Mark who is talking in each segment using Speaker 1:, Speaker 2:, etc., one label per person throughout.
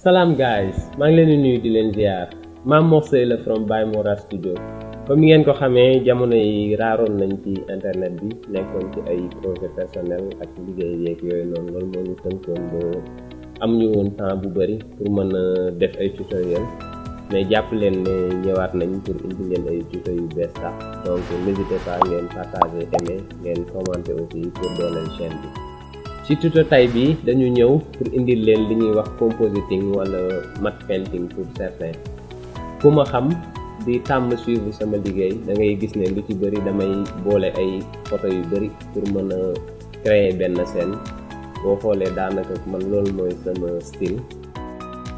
Speaker 1: Salam guys, maa ngi leen di nuyu di leen ziar Mame Mor Seye la from Baye Mora Studio. Comme ni ngeen ko xamee jamono yi raaroon nañ ci internet bi nekkoon ci ay projet personnel ak liggéey yeeg yooyu noonu loolu moo ñu tënkoon ba am ñu woon temps bu bëri pour mën a def ay tutoriel mais jàpp leen ne ñëwaat nañ pour indi leen ay tuto yu bees sax donc n'hésitez pas ngeen partager aimer ngeen commenter aussi pour dooleel chaîne bi. ci tuto tay bi dañu ñëw pour indil leen li ñuy wax compositing wala matte painting pour certains ku ma xam di tàmm suivre sama liggéey da ngay gis ne lu ci bëri damay boole ay photo yu bëri pour mën a créer benn scène boo xoolee daanaka man loolu mooy sama style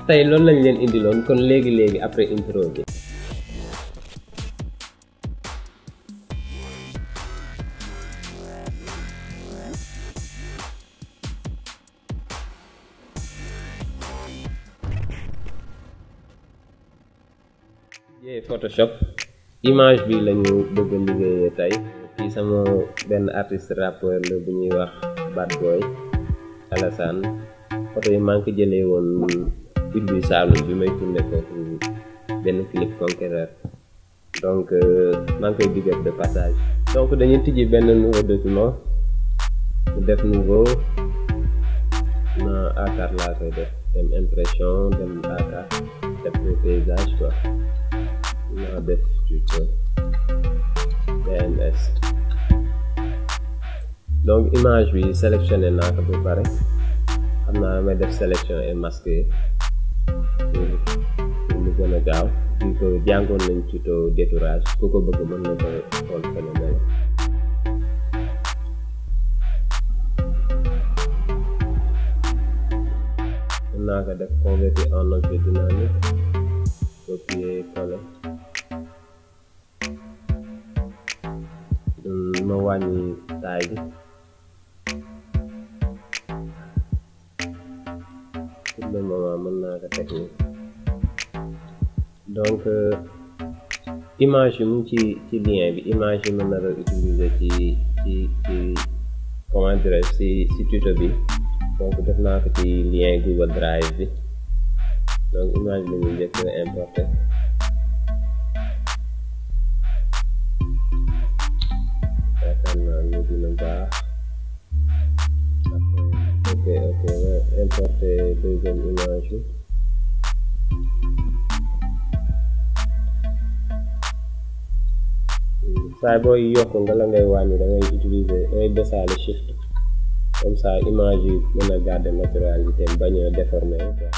Speaker 1: tey loolu lañ leen indiloon kon léegi après intro bi. Photoshop image bi lañu bëgg a liggéeyee tey ci sama benn artiste rappeur la bu ñuy wax Bad Boy Alassane photo yi maa ngi ko jëlee woon Ibu Saloum bi may tourné foofu benn clip Conquéreur donc maa ngi koy digal de passage. donc dañuy tijji benn nouveau document bu def nouveau na A4 laa koy def dem impression dem A4 def ko paysage quoi. naa def tuto DNS donc image bi sélectionné naa ko ba pare xam naa may def sélection et masqué pour mu gën a gaaw bi ko jàngoon nañ tuto détourage ku ko bëgg mën na ko xool phénomène mën naa ko def convertir en objet dynamique copier coller ma wàññi taay bi pour le moment mën naa ko teg nii donc image yi mu ngi ci lien bi image yi mën na la utiliser ci comment dirais-je ci tuto bi donc def naa ko ci lien Google Drive bi donc image bi ñu njëkk importer dina baax ok importer deuxième image bi saa booy yokk nga la ngay wàññi da ngay utiliser da ngay besaale shift comme ça image yi mën a garder naturalité bañ a déformer quoi.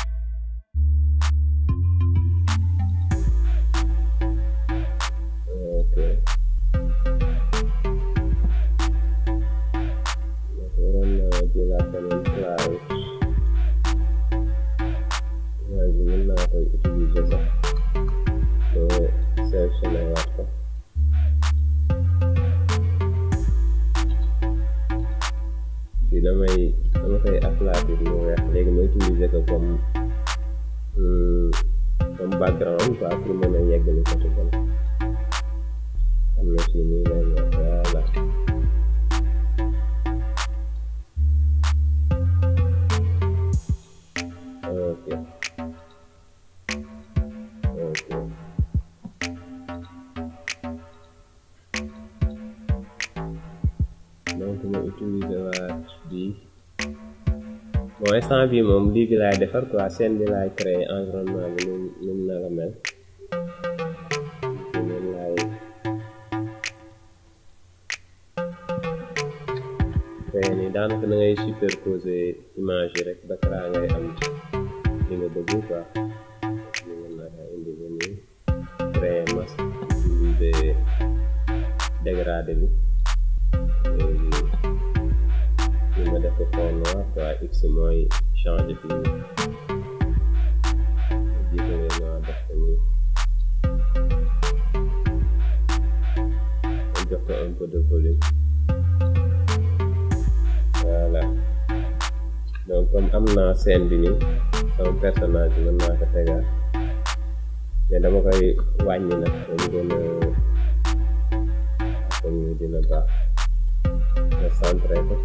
Speaker 1: dama koy aplatir mu weex léegi ma utiliser ko comme background quoi pour mën a yeggali photo bon xam na si nii lay ñëw voilà ok donc ma utiliser waat bi bon instant bi moom lii bi laay defar quoi scène bi laay créer environnement bi nu mu nar a mel moom laay créer nii daanaka da ngay superposer image yi rek ba kara ngay am li nga bëgg quoi li nga nar a indi ba nii créer masque utiliser dégradé bi ma def ko fond noir quoi x mooy changer fii jiitale noir def ko nii jox ko un peu de volume voilà donc comme am naa scène bi nii sama personnage bi mën naa ko tegaat mais dama koy wàññi nag comme gën a comme dina baax nga centré ko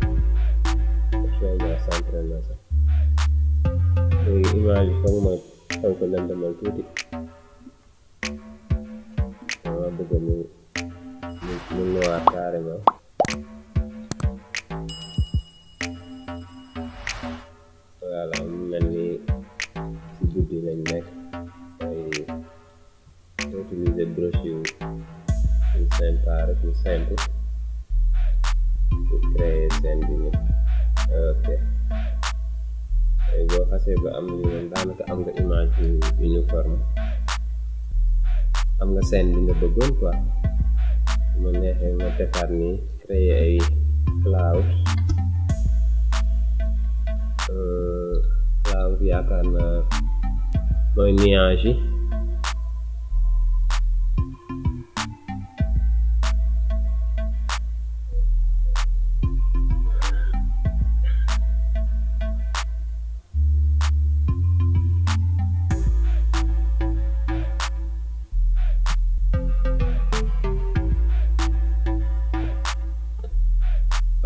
Speaker 1: actuellement centré na sax léegi image bi foog ma xaw ko lëndëmal tuuti dama bëgg mu noir carrément. Voilà mu mel ni ci guddi lañ nekk ay utiliser brush yu sympa rek yu simple pour créer scène bi nii. Ok boo xasee ba am li moom daanaka am nga image yu uniforme, am nga scène bi nga bëggoon quoi. ma neexee ma defaat ni créer ay cloud yaakaar naa mooy nuage yi.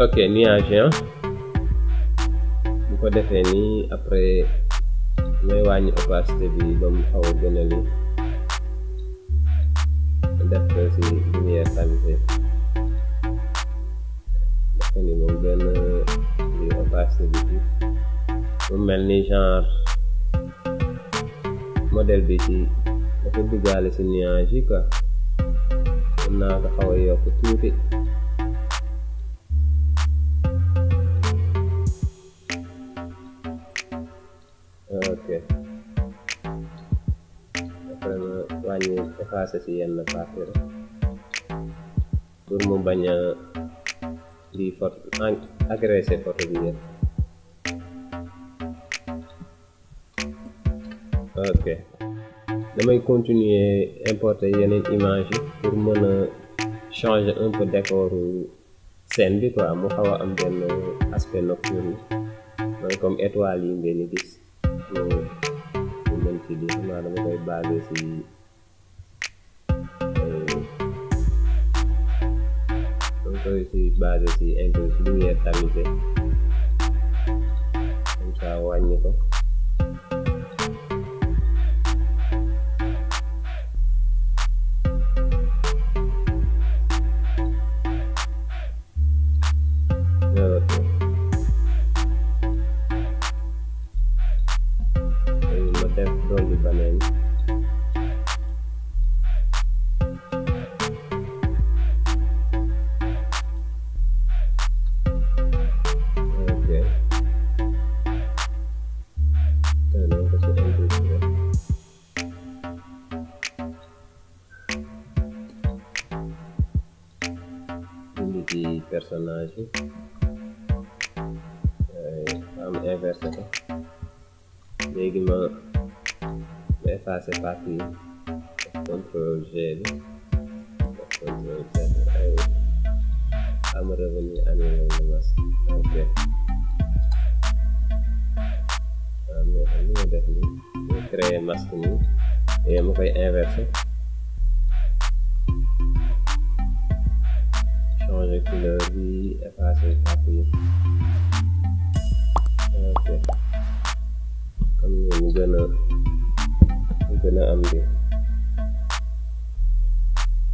Speaker 1: ok nuage yi bu ko defee nii après may wàññi opacité bi ba mu xaw a gën a lii def ko ci lumière tamisée def ko ni moom gën li opacité bi ci mu mel ni genre modèle bi ci dafa duggaale ci nuage yi quoi. mën naa ko xaw a yokk tuuti. ok après ma wàññi effacé ci yenn partie rek pour mu bañ a lii photo agressé photo bi yëpp. ok damay continuer importer yeneen image yi pour mën a changer un peu décoru scène bi quoi, mu xaw a am benn aspect nocturne mooy comme étoile yi ngeen di gis. mu mën ci di xam naa dama koy basé ci lumière tamisée comme ça wàññi ko. def dolli baneen ok danañ ko ci industrie indi ci personnage yi am inversé ko léegi ma effacer partie contrôle G bi contrôle Z ay am revenu annuler le masque. ok mais xam nga def ni ñu créer masque nii et ma koy inverser changer couleur bi effacer partie. ok comme ni mu gën a am bi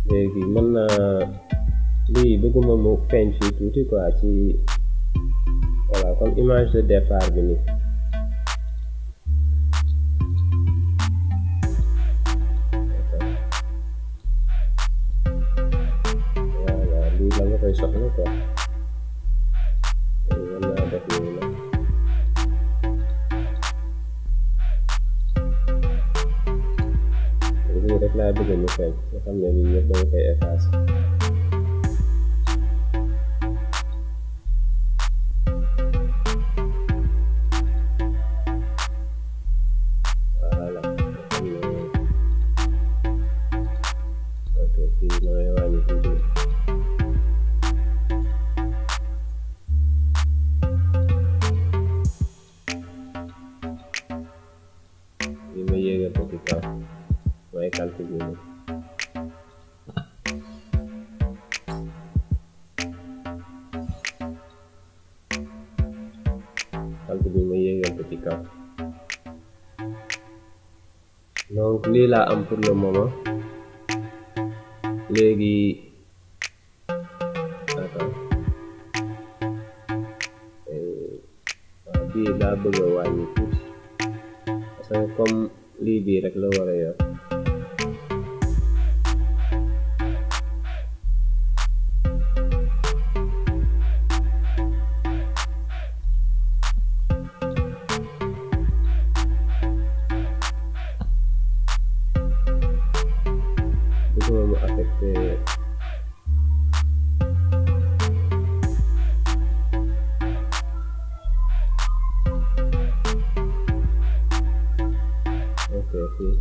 Speaker 1: léegi mën naa lii bëgguma mu feeñ fii tuuti quoi ci voilà comme image de départ bi nii. voilà lii la nga koy soxla quoi mën naa def nii nag. lii rek laa bëgg mu feeñ nga xam ne lii yëpp dama koy effacer. voilà nga xam ne ok fii damay wàññi tuuti. lii ma yéegal ko ci kaw mooy calcul bi nii. calcul bi ma yéegal ko ci kaw donc lii laa am pour le moment. léegi bii laa bëgg a wàññi tuuti parce que comme lii bii rek la war a yor. bëgguma mu affecté ok fii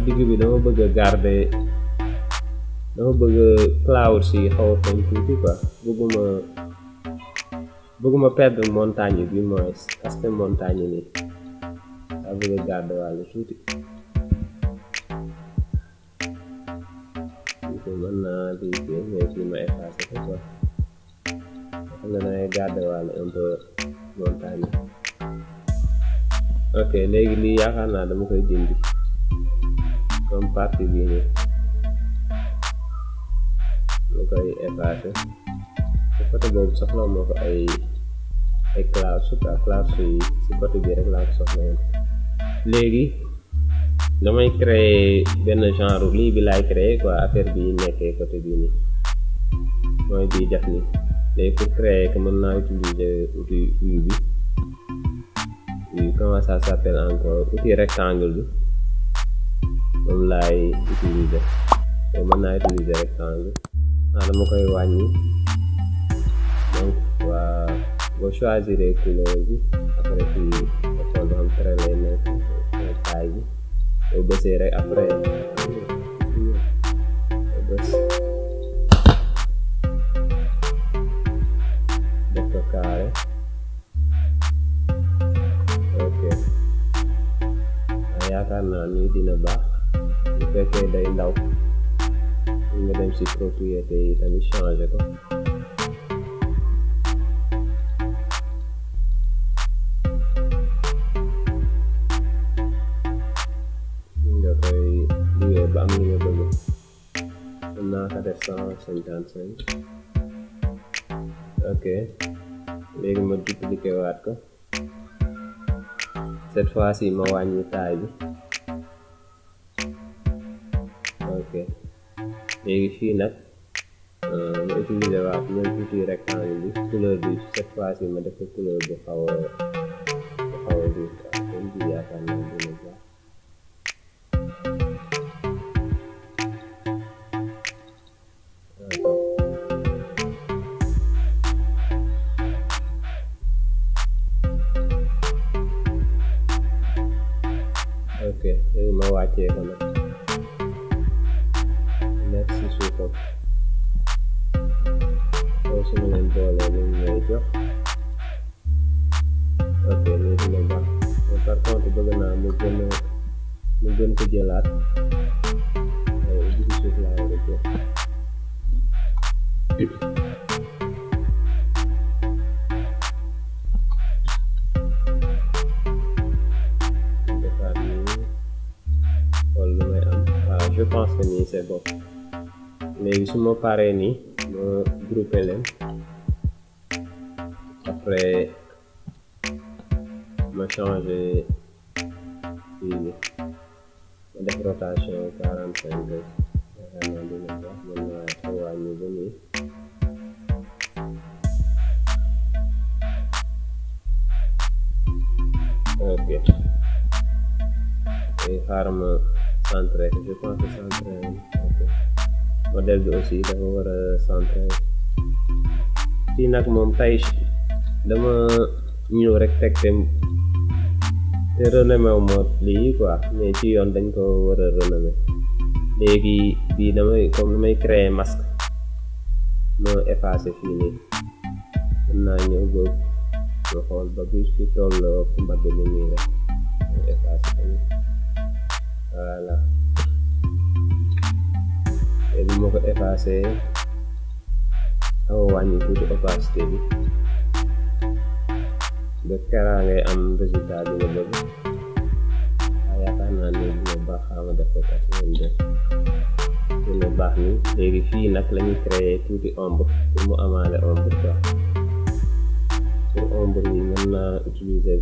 Speaker 1: digg bi dama bëgg a garder, dama bëgg clouds yi xaw a feeñ tuuti quoi. bëgguma perdre montagne bi mooy aspect montagne nii daa bëgg a garder wàllu tuuti. mën naa lii fii mais fii ma effacé ko quoi. xam ne dangay garder wàllu un peu montagne. ok léegi lii yaakaar naa dama koy dindi comme partie bii nii ma koy effacé. côté boobu soxla moo ko ay clouds yi si côté bi rek laa ko soxla woon. léegi damay créer benn genre lii bi laay créer quoi, affaire bi nekkee côté bii nii mooy bii def nii. léegi pour créer que mën naa utiliser outil U bi. comment ça s'appelle encore, outil rectangle bi moom laay utiliser. mën naa utiliser rectangle dama koy wàññi. donc waa boo choisir couleur bi après fii xool ba xam trait lay nekk taille bi boo bësee rek après bës def ko carré. ok yaakaar naa ni dina baax. bu fekkee day ndaw nga dem si propriété yi tamit changer ko. ba am li nga bëgg. mën naa ko def 155. ok léegi ma dupliquer waat ko. cette fois-ci ma wàññi taille bi. ok léegi fii nag ma utiliser waat même outil rectangle bi. couleur bi cette fois-ci ma def ko couleur bu xaw a bi comme bi yaakaar naa dina baax. ok léegi ma wàccee ko nag nekk si suufam. loolu su ma leen boolee lu ñu lay jox. ok lii dina baax mais par contre bëgg naa mu gën ko jëlaat. bi si suuf laa war a jël. je pense que nii c'est bon. léegi su ma paree nii ma groupé leen après ma changé fii nii ma def rotation 45 degrés. yaakaar naa dina baax. mën naa ko wàññi ba nii. ok léegi xaaral ma centré, je pense que centré. ok modèle bi aussi dafa war a centré. fii nag moom tey dama ñëw rek teg te renommé wu ma lii quoi, mais ci yoon dañ ko war a renommé. léegi bii damay créer masque. ma effacé fii nii. mën naa ñëw ba ma xool ba bis fi tolloo mbagg bi nii rek ma effacé tamit. voilà et bi ma ko effacé xaw a wàññi tuuti opacité bi. ba keraa ngay am résultat bi nga bëgg. waaw yaakaar naa ne dina baax xama def ko 82 dina baax ni. léegi fii nag lañuy créer tuuti ombre pour mu amaale ombre quoi. pour ombre yi mën naa utiliser,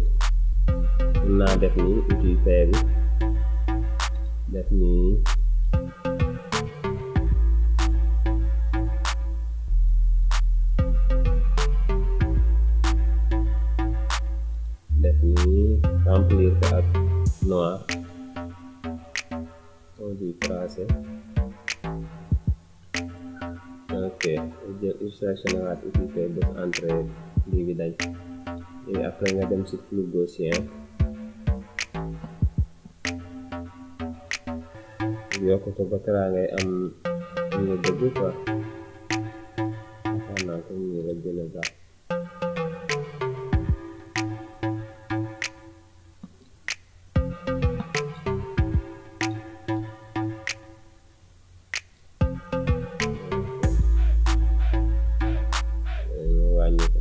Speaker 1: mën naa def ni outil pair bi def ni remplir ko ak noir, on dit tracé. ok jël illustration générale outil pair bés entrée lii bi dañ. léegi après nga dem ci flou gaussien yokk ko ba keraa ngay am li nga bëgg quoi. waxaan naa ko nii la gën a baax. wàññi ko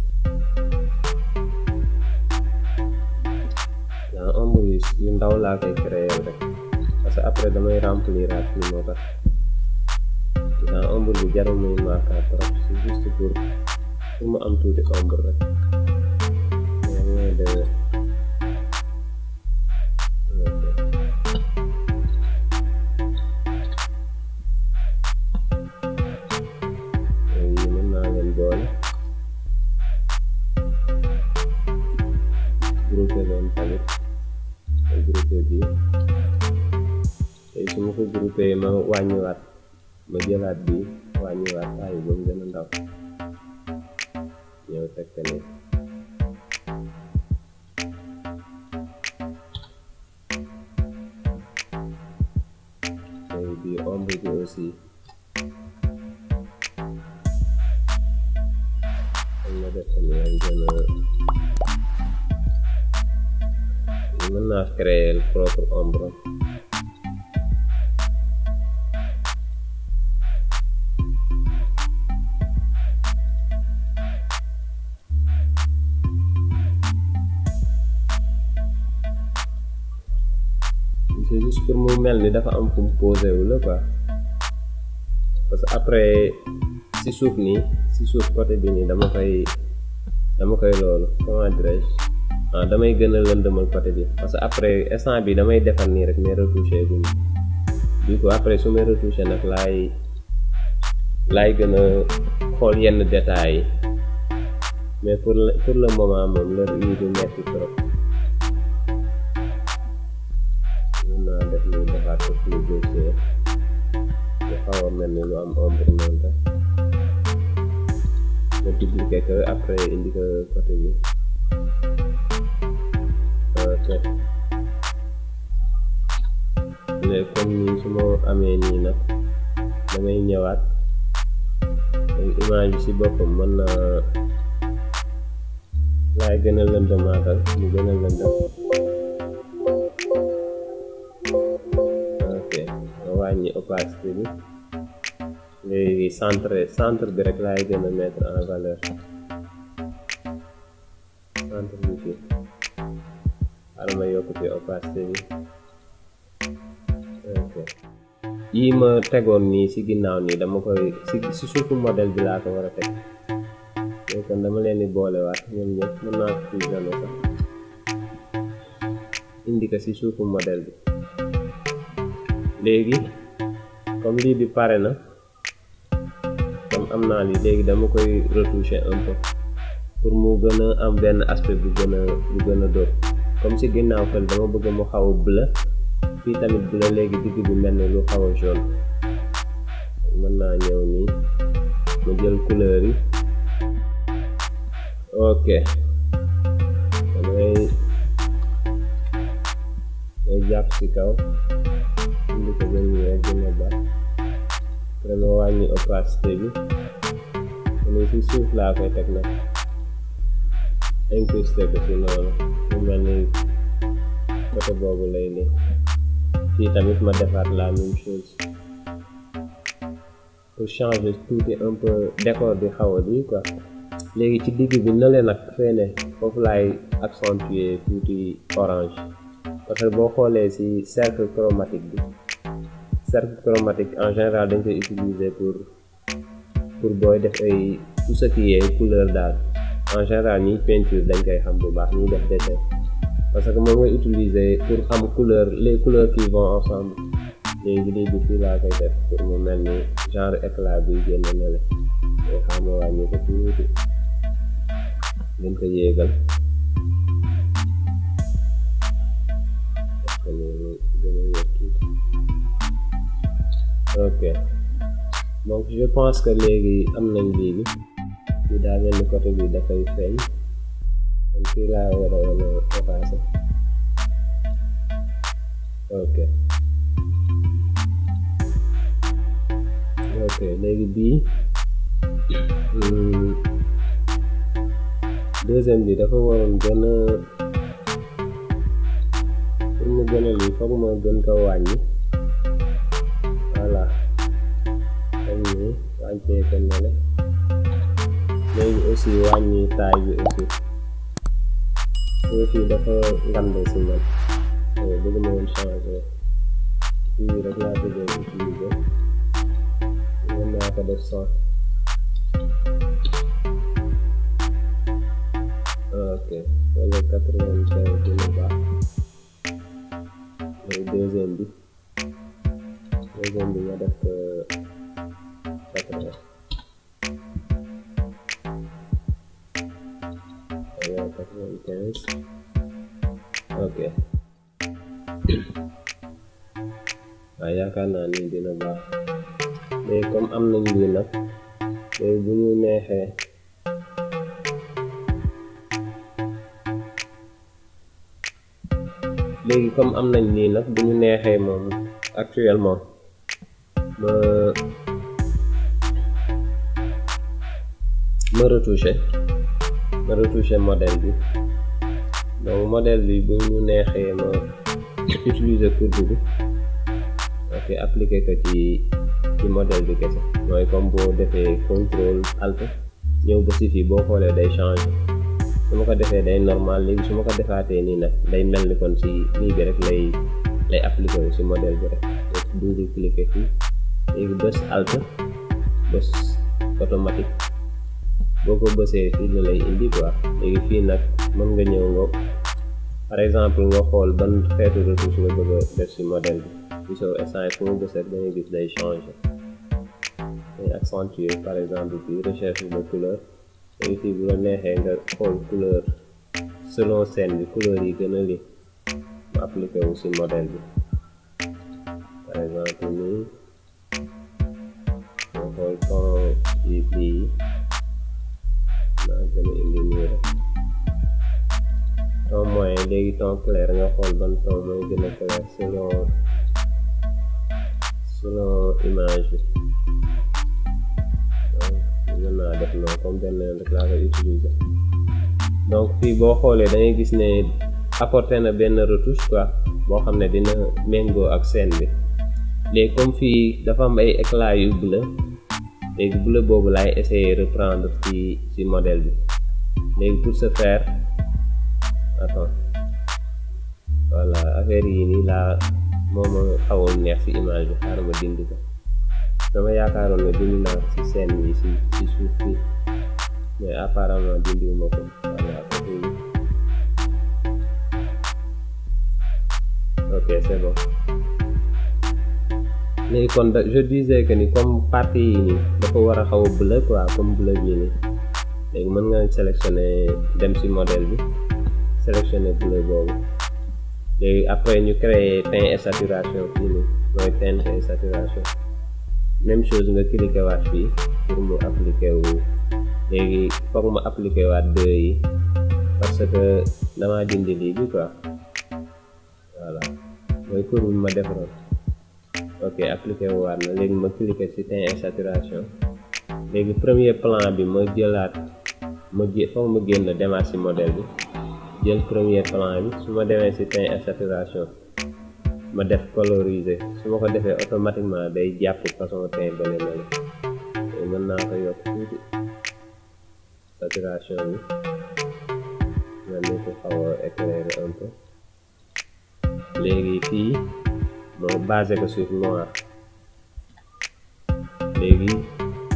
Speaker 1: ombre yu ndaw laa koy créer rek parce que après damay remplir ak ni moo tax. ombre bi jarul muy marquer trop, c'est juste pour mu am tuuti ombre rek. yi mën naa leen boole groupé leen tamit. groupé bi tey su ma ko groupé ma wàññiwaat, ma jëlaat bi wàññiwaat taay ba mu gën a ndaw ñëw teg ko nii. léegi bi ombre bi aussi am na def ni ay gën a mën naa créer propre ombre. c'est juste pour mu mel ni dafa am fu mu posé wu la quoi, parce que après si suuf nii, si suuf côté bi nii dama koy loolu comment dirais-je, damay gën a lëndëmal côté bi parce que après instant bi damay defar nii rek mais retouché guñ. du coup après su may retouché nag laay gën a xool yenn détails yi, mais pour le moment moom la yi du metti trop. mën naa def ni defaat ko flou gaussien lu xaw a mel ni lu am ombre noonu rek, ma dupliqué ko après indi ko côté bi. ok léegi comme nii su ma amee nii nag damay ñëwaat image bi ci boppam mën na laay gën a lëndëmaatal mu gën a lëndëm. ok ma wàññi opacité bi léegi centre bi rek laay gën a mettre en valeur, centre bi fii xaaral ma yokk ci opacité bi. ok yii ma tegoon nii ci ginnaaw nii dama koy ci suufu modèle bi laa ko war a teg, léegi kon dama leen di boolewaat ñoom ñëpp. mën naa ko fusionner sax indi ko ci suufu modèle bi. léegi comme lii bi pare na, comme am naa lii léegi dama koy retoucher un peu pour mu gën a am benn aspect bu gën a dóor. comme ci ginnaaw fële dama bëgg mu xaw a bleu, fii tamit bleu, léegi digg bi mel ni lu xaw a jaune. mën naa ñëw nii ma jël couleur yi. ok damay jàpp ci kaw indi ko ba nii rek gën a baax. après ma wàññi opacité bi, nii ci suuf laa koy teg nag incrusté ko ci noonu mu mel ni côté boobu lay ne. fii tamit ma defaat la même chose pour changer tuuti un peu décor bi xaw a lii quoi. léegi ci digg bi na leen nag feene foofu laay accentuer tuuti orange parce que boo xoolee ci cercle chromatique bi cercle chromatique en général dañ koy utiliser pour booy def ay tout ce qui est couleur daal en général ñiy peinture dañ koy xam bu baax ñuy def dessin parce que moom ngay utiliser pour xam couleur les couleurs qui vont ensemble léegi lii bi fii laa koy def pour mu mel ni genre éclat bi génn na le mais xam nga wàññi ko tuuti dañ ko yéegal ok donc je pense que léegi am nañ lii bi fii daa mel ni côté bi dafay feeñ kon fii laa war a woon a effacer ok léegi bii deuxième bi dafa waroon gën a pour mu gën a lii foog ma gën ko wàññi voilà comme ni wàññee ko nele léegi aussi wàññi taay bi aussi dafa ngande si man bëgg ma woon changer fii rek laa bëggoon utiliser mën naa ko def 100 ok wala 85 dina baax léegi deuxième bi nga def 80 95 ok waaw yaakaar naa ni dina baax léegi comme am nañ lii nag léegi bu ñu neexee moom actuellement ma retoucher modèle bi donc modèle bi bu ñu neexee ma utiliser courbe bi ok appliquer ko ci modèle bi kese mooy comme boo defee contrôle alt ñëw ba si fii boo xoolee day changer su ma ko defee day normal léegi su ma ko defaatee nii nag day mel ni kon si lii bi rek lay appliquer wu si modèle bi rek double cliquer fii léegi bës alt bës automatique boo ko bësee fii la lay indi quoi léegi fii nag mën nga ñëw nga par exemple nga xool ban xeetu retouche nga bëgg a def si modèle bi gisoo instant fu nga bësee da ngay gis day changer day accentuer par exemple fii recherche de couleur léegi fii bu la neexee nga xool couleur selon scène bi couleur yi gën a li mu appliqué wu si modèle bi par exemple nii nga xool ton yi fii naa gën a indi nii rek ton moyen léegi ton clair nga xool ban ton mooy gën a clair selon image bi mën naa def noonu comme benn rek laa koy utiliser donc fii boo xoolee da ngay gis ne apporté na benn retouche quoi boo xam ne dina méngoo ak scène bi léegi comme fii dafa am ay éclat yu bleu léegi bleu boobu laay essayer reprendre ci modèle bi léegi pour ce faire attends voilà affaire yi nii laa moom a xawoon neex ci image bi xaaral ma dindi ko dama yaakaaroon ne dindi naa ci scène yi ci suuf fii mais apparemment dindiwuma ko voilà ok c'est bon léegi kon je disais que ni comme partie yi nii dafa war a xaw a bleu quoi comme bleu bii nii léegi mën nga sélectionner dem ci modèle bi sélectionner bleu boobu léegi après ñu créer teint et saturation fii nii mooy teint et saturation même chose nga cliquer waat fii pour mu appliquer wu léegi foog ma appliquer waat deux yi parce que dama dindi lii bi quoi voilà mooy courbe bi ma defaroon ok appliquer wu waat na léegi ma cliquer ci teint et saturation léegi premier plan bi ma jëlaat foog ma génn demaat ci modèle bi jël premier plan bi su ma demee ci teint et saturation ma def coloriser su ma ko defee automatiquement day jàpp façon teint ba ne mën naa ko yokk tuuti saturation bi mel ni ko xaw a éclairer un peu léegi fii moo basé ko sur noir léegi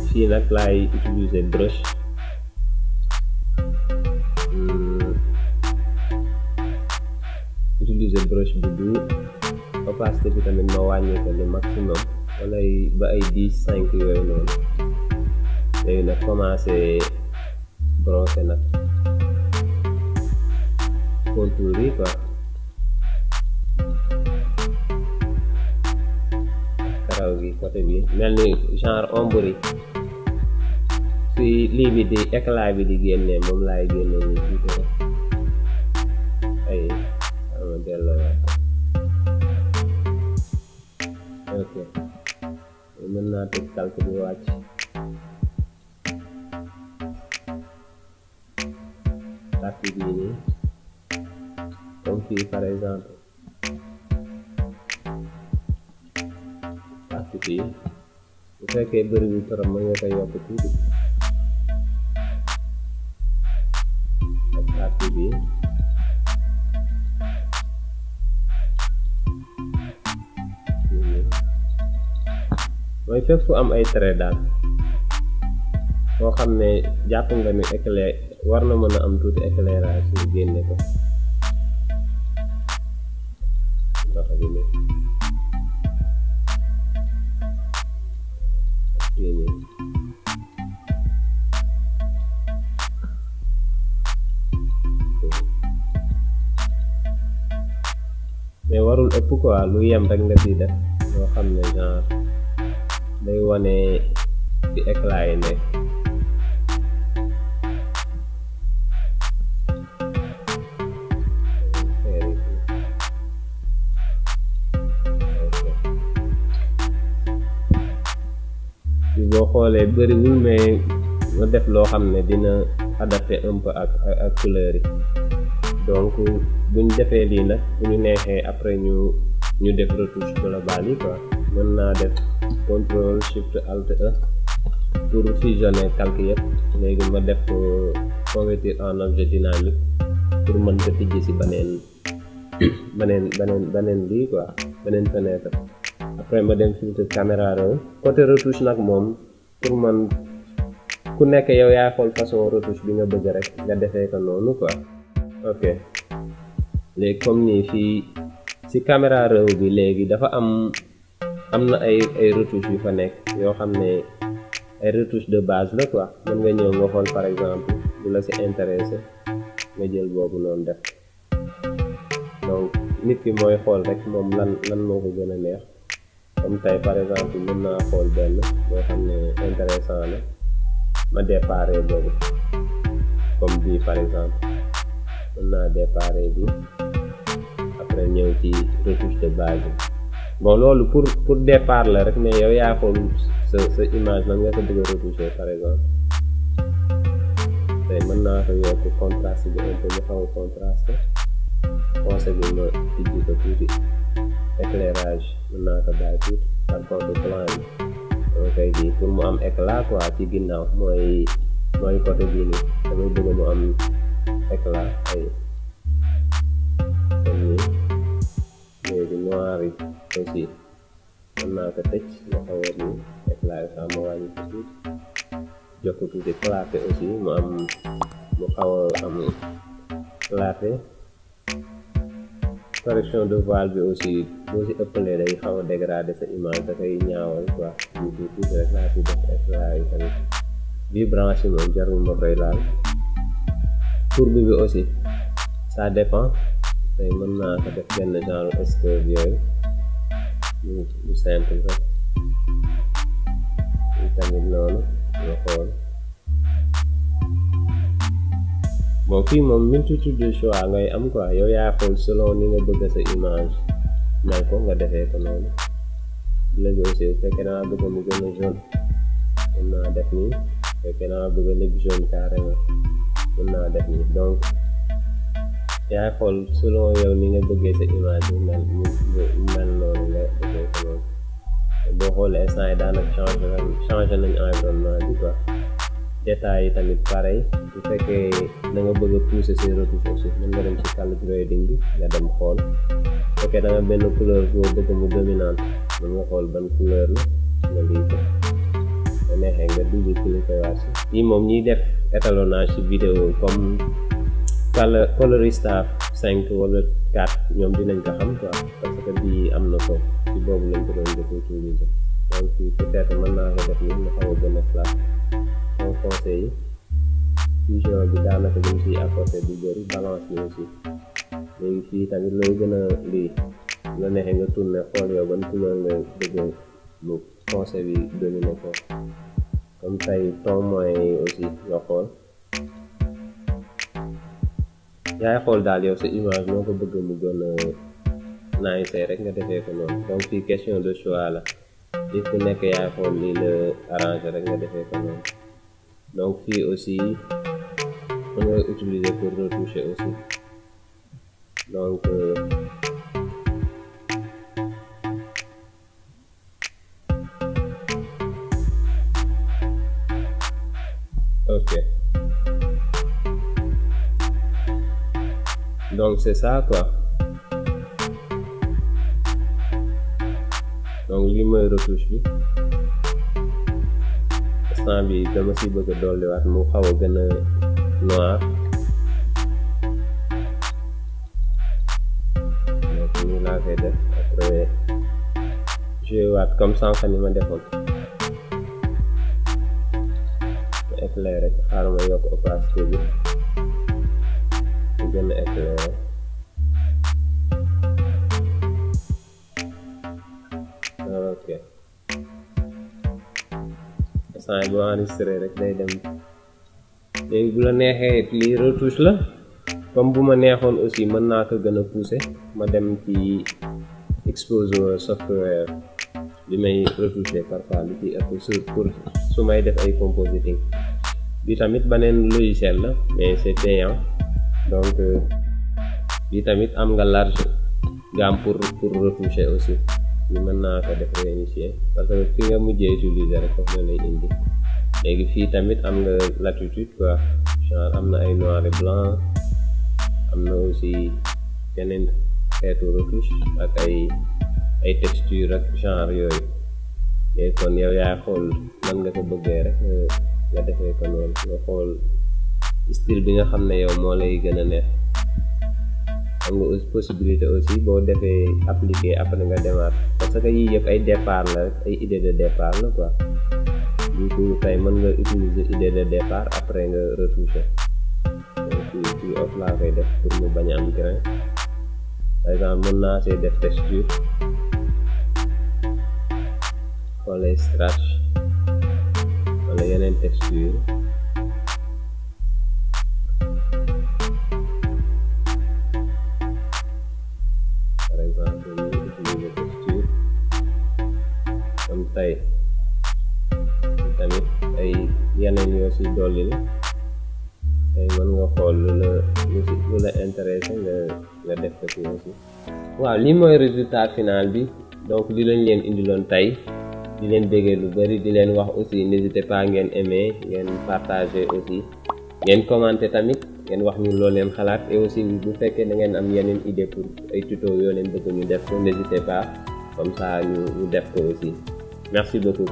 Speaker 1: fii nag laay utiliser brush bu doux opacité bi tamit ma wàññi ko le maximum wala ba ay 10-5 yooyu noonu léegi nag commencé brosser nag contour yi quoi karaw gi côté bi mel ni genre ombre yi fi lii bi di éclat bi di génne moom laay génne ni tuuti rek ay ama delloo ok mën naa tëj calque bi wàcc partie bii nii comme fii par exemple partie bii bu fekkee bëriwul trop mën nga koy yokk tuuti ak partie bii mooy fépp fu am ay trait daal foo xam ne jàpp nga ni éclair war na mën a am tuuti éclairage ñu génne ko ndox bi nii mais warul ëpp quoi lu yem rek nga ciy def loo xam ne genre day wane ci éclat yi nekk bi boo xoolee bëriwul mais nga def loo xam ne dina adapté un peu ak couleur yi donc buñ defee lii nag bu ñu neexee après ñu def retouche globale yi quoi mën naa def contrôle shift alt E pour fusionner calque yëpp léegi ma def ko convertir en objet dynamique pour mën ko tijji ci beneen lii quoi beneen fenêtre après ma dem filtre caméra raw côté retouche nag moom pour man ku nekk yow yaa xool façon retouche bi nga bëgg rek nga defee ko noonu quoi ok léegi comme nii fii ci caméra raw bi léegi dafa am na ay retouche yu fa nekk yoo xam ne ay retouche de base la quoi mën nga ñëw nga xool par exemple bu la ci intéressé nga jël boobu noonu def donc nit ki mooy xool rek moom lan moo ko gën a neex comme tey par exemple mën naa xool benn boo xam ne intéressant la ma déparé boobu comme bii par exemple mën naa déparé bi après ñëw ci retouche de base bon loolu pour départ la rek mais yow yaa xool sa image nan nga ko bëgg a retoucher par exemple tey mën naa ko yokk contraste bi un peu mu xaw a contraste foncé bi ma tijji ko tuuti éclairage mën naa ko bàyyi tuuti par contre blanc bi dama koy ji pour mu am éclat quoi ci ginnaaw mooy côté bii nii damay bëgg mu am éclat ay comme nii léegi noir yi aussi mën naa ko tëj ma xaw a nii éclat yi sax ma wàññi ko tuuti jox ko tuuti clarté aussi mu am mu xaw a am clarté correction de voile bi aussi boo si ëppalee day xaw a dégrader sa image da koy ñaawal quoi du tuuti rek laa ci def éclat yi tamit vibrance yi moom jarul ma koy laal courbe bi aussi ça dépend tey mën naa ko def benn genre escurve yooyu lu simple rek tamit noonu nga xool bon fii moom multitude de choix ngay am quoi yow yaa xool selon ni nga bëgg sa image mel ko nga defee ko noonu léegi aussi bu fekkee naa bëgg mu gën a jaune mën naa def nii bu fekkee naa bëgg lépp jaune carrément mën naa def nii donc yaa xool selon yow ni nga bëggee sa image mu mel noonu nga defee ko noonu boo xoolee instant yi daanaka changé nañ environnement bi quoi détails yi tamit pareil bu fekkee da nga bëgg a pousser say retouches aussi mën nga dem ci color grading bi nga dem xool bu fekkee da nga benn couleur boo bëgg mu dominante mën nga xool ban couleur la nga lii ko nga neexee nga dugg cliquer waat si fii moom ñiy def étalonnage ci vidéo comme Colorista 5 wala 4 ñoom dinañ ko xam quoi parce que bii am na ko ci boobu lañ ko doon def utiliser donc peut-être mën naa ko def ni nga xaw a gën a flat en conseil yi fusion bi daanaka dañ ciy apporter du bëri balance bi aussi léegi fii tamit looy gën a lii nga neexee nga tourner xool yow ban couleur nga bëgg bu conseil bi dominer ko comme tey ton moyen yi aussi nga xool yaay xool daal yow sa image noo ko bëgg mu gën a nice rek nga defee ko noonu donc fii question de choix la nit ku nekk yaay xool lii la arranger rek nga defee ko noonu donc fii aussi mën nga utiliser pour retoucher aussi donc ok donc c'est ça quoi donc lii mooy retouche bi instant bi dama si bëgg a dolliwaat mu xaw a gën a noir donc nii laa koy def après joué waat comme sànq ni ma defoon ma éclairé xaaral ma yokk opacité bi mu gën a éclairé ok instant yi boo enregistré rek day dem léegi bu la neexee lii retouche la comme bu ma neexoon aussi mën naa ko gën a pousser ma dem ci Exposure software bi may retoucher parfois li ci ëpp pour su may def ay compositing bi tamit beneen logiciel la mais c'est payant donc bi tamit am nga large gamme pour retoucher aussi bi mën naa ko def réinitier parce que fi nga mujjee utiliser rek foofu la lay indi léegi fii tamit am nga latitude quoi genre am na ay noir et blanc am na aussi yeneen xeetu retouche ak ay texture ak genre yooyu léegi kon yow yaa xool nan nga ko bëggee rek nga defee ko noonu nga xool style bi nga xam ne yow moo lay gën a neex am nga aussi possibilité aussi boo defee appliquer après nga demaat parce que yii yëpp ay départ la rek ay idée de départ la quoi du coup tey mën nga utiliser idée de départ après nga retoucher donc fii off laa koy def pour mu bañ a am grain par exemple mën naa see def texture wala scratch wala yeneen texture par exemple ñu utiliser texture comme tey tamit ay yeneen yoo si dolli la tey mën nga xool lu la intéressé nga def ko ci aussi waaw lii mooy résultat final bi donc li lañ leen indiloon tey di leen béggee lu bari di leen wax aussi n'hésitez pas ngeen aimer ngeen partager aussi ngeen commenter tamit ngeen wax ñu loo leen xalaat et aussi bu fekkee da ngeen am yeneen idée pour ay tuto yoo leen bëgg ñu def ko n'hésitez pas comme ça ñu def ko aussi merci beaucoup.